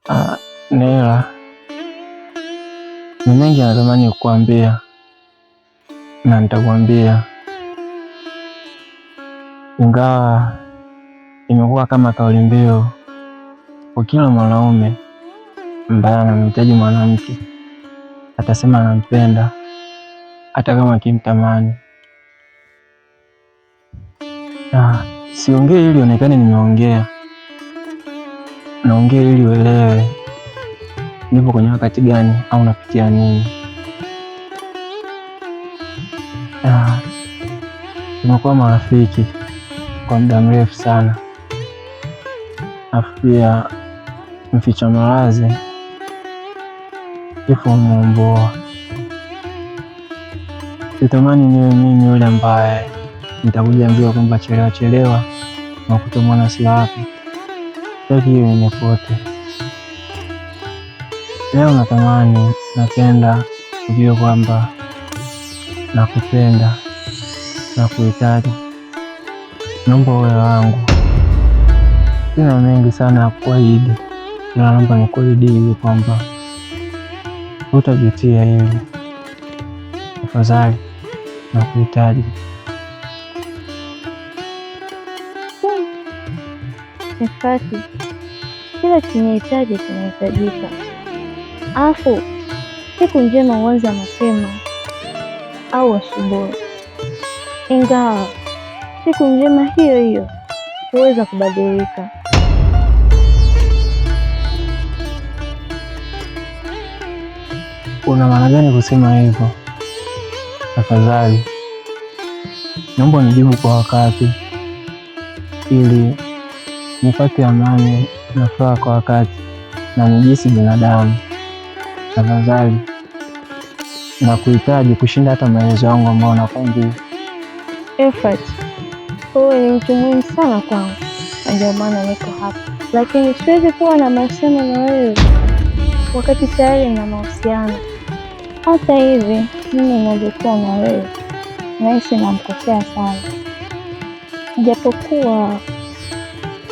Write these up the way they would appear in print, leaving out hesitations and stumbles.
Ah, Nela, ni mengi natamani kukuambia na nitakwambia, ingawa imekuwa kama kauli mbiu kwa kila mwanaume ambaye anamhitaji mwanamke, atasema anampenda hata kama akimtamani. Ah, siongee ili onekane nimeongea, naongea ili uelewe nipo kwenye wakati gani au napitia nini. Ah, tumekuwa marafiki kwa muda mrefu sana, afu pia mficha maradhi kifo humuumbua. Sitamani niwe mimi yule ambaye nitakuja ambiwa kwamba chelewa chelewa na kutomwona si wapi. Sitaki hiyo inifute. Leo natamani, napenda ujue kwamba nakupenda na kuhitaji. Naomba uwe wangu. Sina mengi sana ya kuahidi, ila naomba nikuahidi hivi kwamba hutajutia hili. Tafadhali, nakuhitaji. Nifati, kila chenye hitaji kinahitajika. Afu siku njema huanza mapema au asubuhi, ingawa siku njema hiyo hiyo huweza kubadilika. Una maana gani kusema hivyo? Tafadhali naomba unijibu kwa wakati, ili nipate amani na furaha kwa wakati na nijihisi binadamu. Tafadhali nakuhitaji kushinda hata maelezo yangu ambayo nakwambia. Efrat, wewe ni mtu muhimu sana kwangu, na ndio maana niko hapa, lakini siwezi kuwa na mahusiano na wewe wakati tayari na mahusiano. Hata hivi mimi ninavyokuwa na wewe nahisi namkosea sana, japokuwa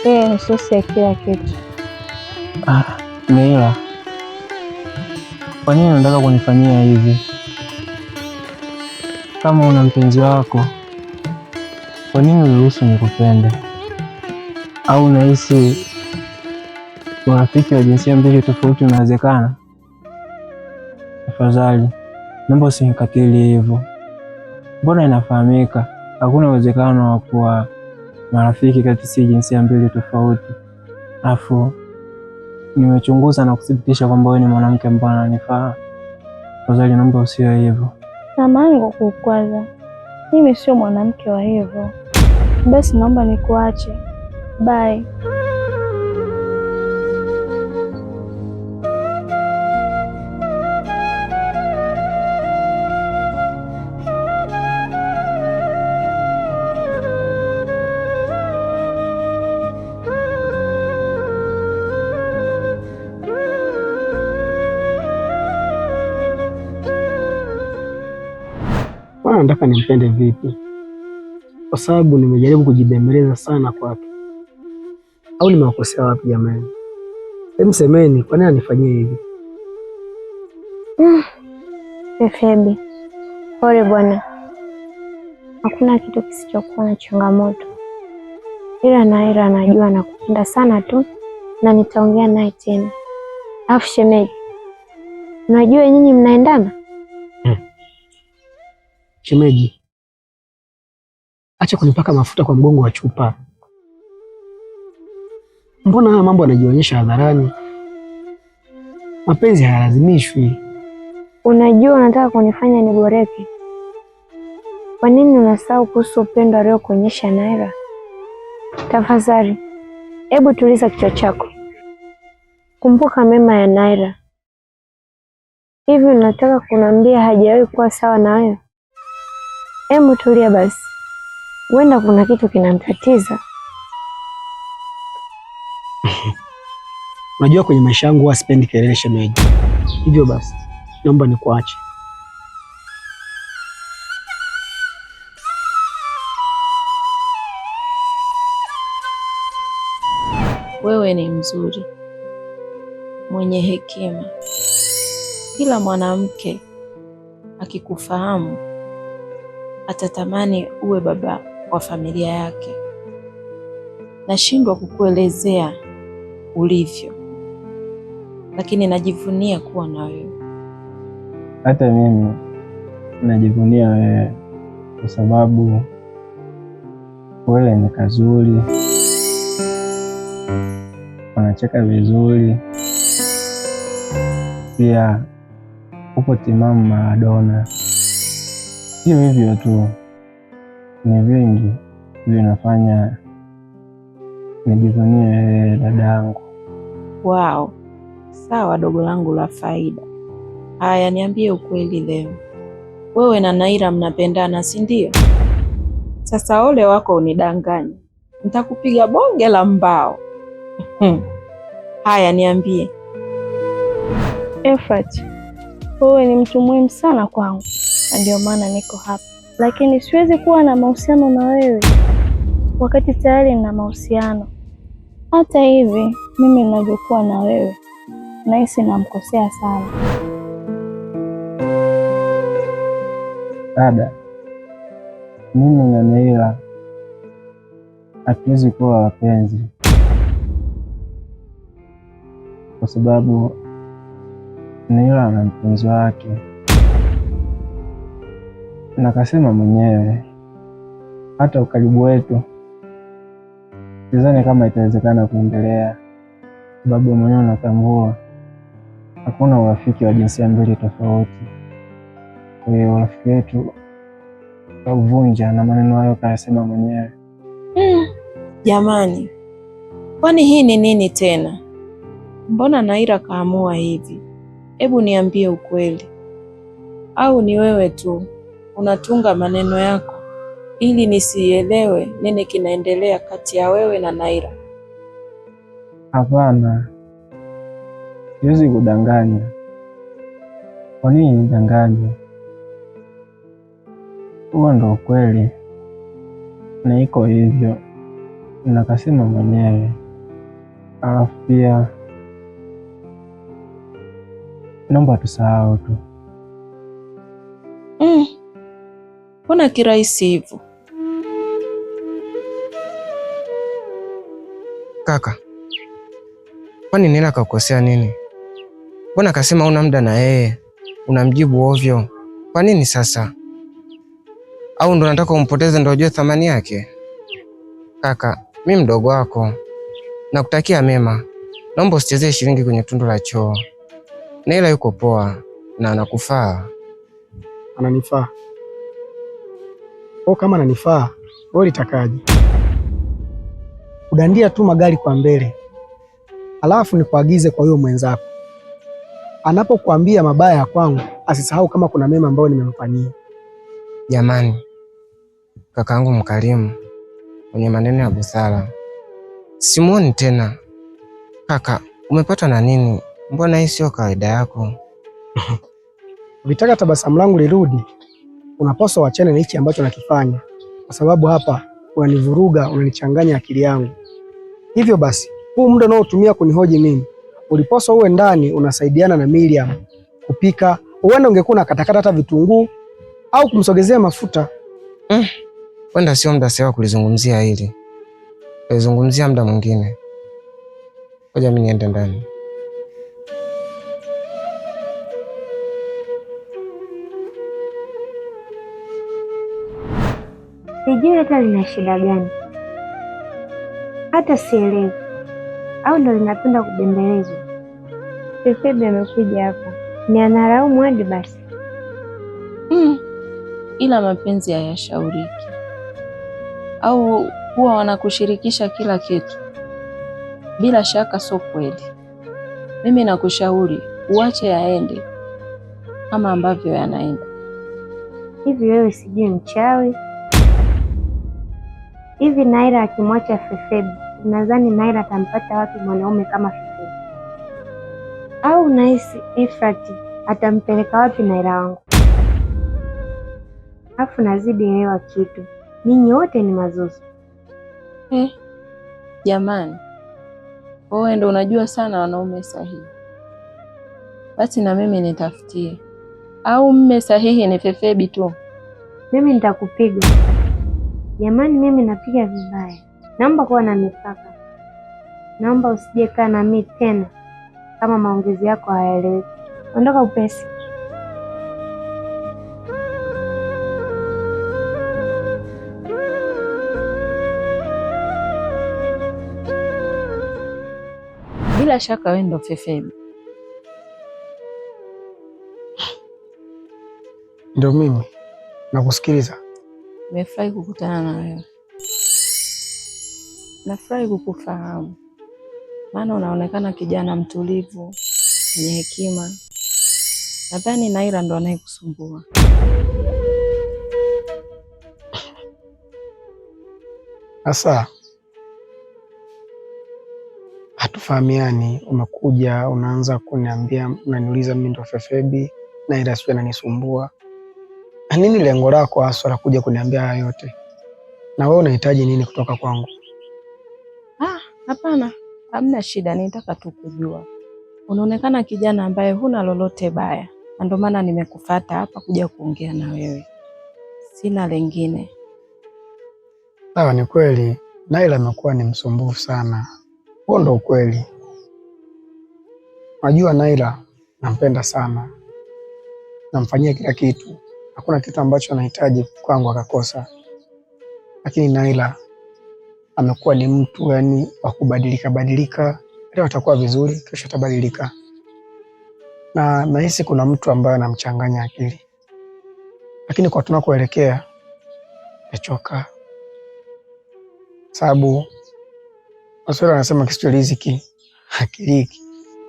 wewe ni sosi ya kila kitu. Ah, Meila, kwa nini unataka kunifanyia hivi? Kama una mpenzi wako, kwa nini uruhusu nikupende? Au unahisi urafiki wa jinsia mbili tofauti unawezekana? Tafadhali naomba usinikatili hivyo. Mbona inafahamika hakuna uwezekano wa kuwa marafiki kati si jinsia mbili tofauti. Afu nimechunguza na kuthibitisha kwamba wewe ni mwanamke ambaye ananifaa. Tafadhali naomba usiwe hivyo. Samahani kwa kukwaza, mimi sio mwanamke wa hivyo. Basi naomba nikuache. Bye. Bwana, nataka nimpende vipi? Kwa sababu nimejaribu kujibembeleza sana kwake, au nimewakosea wapi jamani? Hebu semeni, kwa nini anifanyie hivi? Efebi, pole bwana, hakuna kitu kisichokuwa na changamoto, ila Naira anajua nakupenda sana tu na nitaongea naye tena. Alafu shemeji, unajua nyinyi mnaendana? Shemeji, acha kunipaka mafuta kwa mgongo wa chupa. Mbona haya mambo yanajionyesha hadharani? Mapenzi hayalazimishwi. Unajua unataka kunifanya niboreke. Kwa nini unasahau kuhusu upendo aliokuonyesha Naira? Tafadhali, hebu tuliza kichwa chako, kumbuka mema ya Naira. Hivi unataka kuniambia hajawahi kuwa sawa na wewe? Hebu tulia basi, huenda kuna kitu kinamtatiza. Unajua kwenye maisha yangu huwa sipendi kelele shemeji, hivyo basi naomba nikuache. Wewe ni mzuri. mwenye hekima. Kila mwanamke akikufahamu atatamani uwe baba wa familia yake. Nashindwa kukuelezea ulivyo, lakini najivunia kuwa na wewe. Hata mimi najivunia wewe kwa sababu wewe ni kazuri, unacheka vizuri, pia upo timamu Maradona. Sio hivyo tu, ni vingi vinafanya nijivunie wewe dada yangu. Wow, sawa dogo langu la faida. Haya, niambie ukweli leo, wewe na Naira mnapendana, si ndio? Sasa ole wako unidanganye, nitakupiga bonge la mbao. Haya, niambie. Efrat, wewe ni mtu muhimu sana kwangu na ndio maana niko hapa, lakini siwezi kuwa na mahusiano na wewe wakati tayari nina mahusiano. Hata hivi mimi ninavyokuwa na wewe nahisi namkosea sana. Dada, mimi na Neila hatuwezi kuwa wapenzi kwa sababu Neila ana mpenzi wake, na kasema mwenyewe hata ukaribu wetu sidhani kama itawezekana kuendelea, sababu mwenyewe unatambua hakuna urafiki wa jinsia mbili tofauti. Kwa hiyo urafiki wetu kauvunja, na maneno hayo kayasema mwenyewe. Jamani, kwani hii ni nini tena? Mbona Naira kaamua hivi? Hebu niambie ukweli, au ni wewe tu unatunga maneno yako ili nisielewe nini kinaendelea kati ya wewe na Naira? Hapana, siwezi kudanganya. Kwa nini nidanganye? Huo ndo ukweli na iko hivyo, nakasema mwenyewe. Alafu pia naomba tusahau tu. Mbona kirahisi hivyo? Kaka, kwani Nela kakukosea nini? Mbona akasema una muda na yeye, unamjibu ovyo? Kwa nini sasa? Au ndo nataka umpoteze ndo ujue thamani yake? Kaka, mi mdogo wako, nakutakia mema. Naomba usichezee shilingi kwenye tundu la choo. Nela yuko poa na anakufaa. Ananifaa? Kwa kama ananifaa, wewe litakaje? Kudandia tu magari kwa mbele, alafu nikuagize kwa huyo mwenzako, anapokuambia mabaya ya kwangu asisahau kama kuna mema ambayo nimemfanyia. Jamani, kakaangu mkarimu, mwenye maneno ya busara, simuoni tena. Kaka, umepatwa na nini? Mbona hii sio kawaida yako? Ukitaka tabasamu langu lirudi, unapaswa uachane na hichi ambacho nakifanya, kwa sababu hapa unanivuruga, unanichanganya akili yangu. Hivyo basi, huu muda unaotumia kunihoji mimi, ulipaswa uwe ndani unasaidiana na Miriam kupika. Huenda ungekuwa unakatakata hata vitunguu au kumsogezea mafuta. Wenda sio muda sawa kulizungumzia hili, kulizungumzia muda mwingine. Ngoja mimi niende ndani. Sijui hata lina shida gani, hata sielewi, au ndo linapenda kubembelezwa. Fefebe amekuja hapa ni analaumu hadi basi. Ila mapenzi hayashauriki, au huwa wanakushirikisha kila kitu? Bila shaka sio kweli. Mimi nakushauri uache yaende kama ambavyo yanaenda. Hivi wewe sijui mchawi hivi? Naira akimwacha Fefebe, unadhani Naira atampata wapi mwanaume kama Fefebe? Au unahisi Efrati atampeleka wapi Naira wangu? Afu nazidi elewa kitu, ninyi wote ni mazuzu. Jamani, wewe ndo unajua sana wanaume sahihi. Basi na mimi nitafutie, au mme sahihi ni Fefebi tu? Mimi nitakupiga jamani, mimi napiga vibaya. Naomba kuwa na mipaka, naomba usije kaa na mimi tena kama maongezi yako hayaeleweki. Ondoka upesi. Bila shaka wewe ndo Fefebi. Ndio mimi nakusikiliza. Nimefurahi kukutana na wewe, nafurahi kukufahamu, maana unaonekana kijana mtulivu mwenye hekima. Nadhani Naira ndo anayekusumbua. Sasa hatufahamiani, umekuja unaanza kuniambia, unaniuliza mimi ndo Fefebi, Naira sio ananisumbua. Nini lengo lako haswa la kuja kuniambia haya yote? Na wewe unahitaji nini kutoka kwangu? Ah, hapana, hamna shida, nitaka tu kujua. Unaonekana kijana ambaye huna lolote baya, na ndio maana nimekufuata hapa kuja kuongea na wewe, sina lengine. Sawa, ni kweli Naila amekuwa ni msumbufu sana, huo ndo ukweli. Najua Naila nampenda sana, namfanyia kila kitu, hakuna kitu ambacho anahitaji kwangu akakosa, lakini Naila amekuwa ni mtu yani wa kubadilika badilika. Leo atakuwa vizuri, kesho atabadilika, na nahisi kuna mtu ambaye anamchanganya akili, lakini kwa tunakoelekea nachoka, sababu Waswahili wanasema kisicho riziki hakiliki.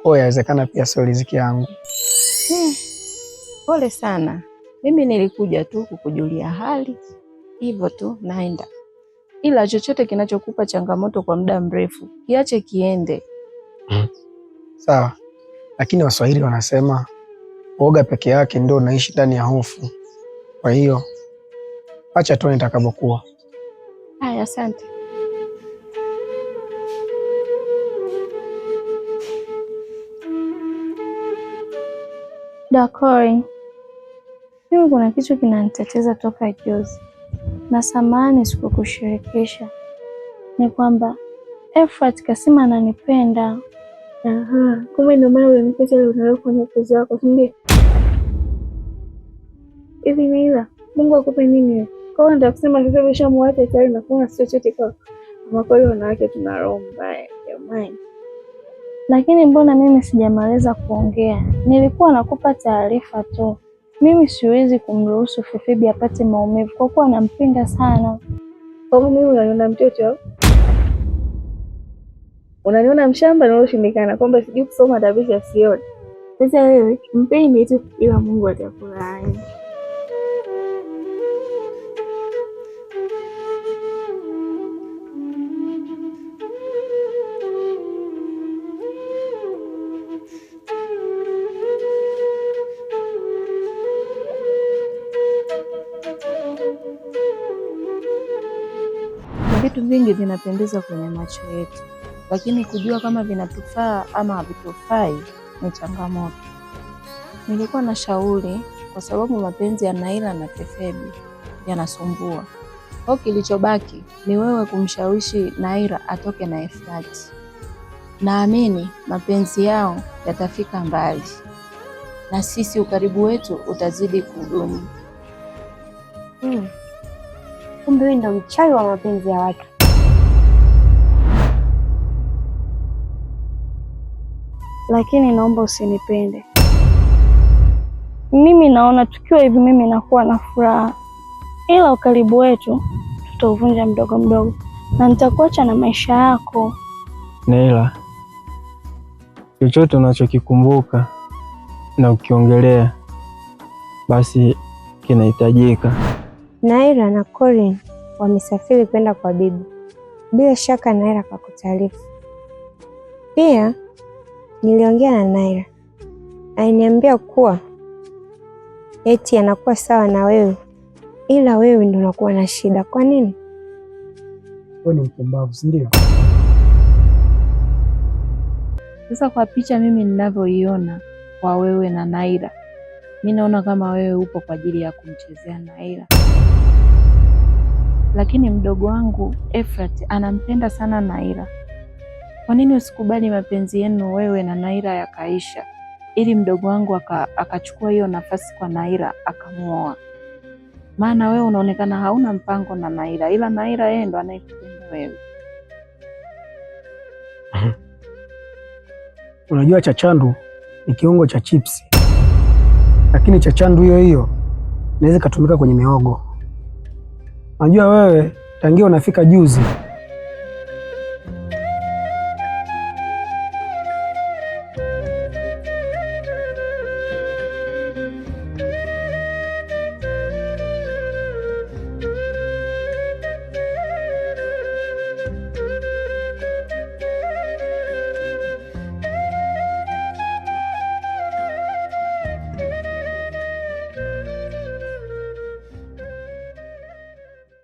Kwa hiyo yawezekana pia sio riziki yangu. Pole sana. Mimi nilikuja tu kukujulia hali, hivyo tu naenda, ila chochote kinachokupa changamoto kwa muda mrefu kiache kiende. Sawa, lakini Waswahili wanasema uoga peke yake ndio unaishi ndani ya hofu. Kwa hiyo acha tuone itakavyokuwa. Haya, asante. Dakori, mimi kuna kitu kinaniteteza toka juzi, na samahani sikukushirikisha. Ni kwamba Efrat kasema ananipenda. Aha, kumbe ndio maana ulimkuta leo kwenye upuzi wako, si ndio? Hivi Mila, Mungu akupe nini wewe? Kwa hiyo ndio kusema sasa umeshamwacha tayari na kuna si chochote kwako. Ama kweli wanawake tuna roho mbaya jamani. Lakini mbona mimi sijamaliza kuongea? Nilikuwa nakupa taarifa tu. Mimi siwezi kumruhusu Fefebi apate maumivu kwa kuwa nampenda sana. Kwa hiyo mimi unaniona mtoto au? Unaniona mshamba nilioshindikana kwamba sijui kusoma tabisha sioni. Sasa wewe mpende tu, ila Mungu atakulaani. Vitu vingi vinapendeza kwenye macho yetu, lakini kujua kama vinatufaa ama havitufai ni changamoto. Nilikuwa na shauri, kwa sababu mapenzi ya Naila na Fefebi yanasumbua. Kwa kilichobaki ni wewe kumshawishi Naira atoke na Efrati. Naamini mapenzi yao yatafika mbali, na sisi ukaribu wetu utazidi kudumu. Kumbe wewe ndo mchawi wa mapenzi ya watu. Lakini naomba usinipende. Mimi naona tukiwa hivi mimi nakuwa na furaha, ila ukaribu wetu tutauvunja mdogo mdogo, na nitakuacha na maisha yako. Naila, chochote unachokikumbuka na ukiongelea basi kinahitajika. Naira na Corin wamesafiri kwenda kwa bibi. Bila shaka Naira kakutaarifu. Pia niliongea na Naira, aliniambia kuwa eti anakuwa sawa na wewe, ila wewe ndio unakuwa na shida. Kwa nini? Wewe ni mpumbavu, si ndio? Sasa kwa picha mimi ninavyoiona, kwa wewe na Naira. Mi naona kama wewe upo kwa ajili ya kumchezea Naira, lakini mdogo wangu Efrat anampenda sana Naira. Kwa nini usikubali mapenzi yenu wewe na Naira yakaisha, ili mdogo wangu akachukua hiyo nafasi kwa Naira akamuoa? Maana wewe unaonekana hauna mpango na Naira, ila Naira yeye ndo anayekupenda wewe. Unajua chachandu ni kiungo cha chipsi, lakini chachandu hiyo hiyo inaweza ikatumika kwenye mihogo. Unajua wewe tangia unafika juzi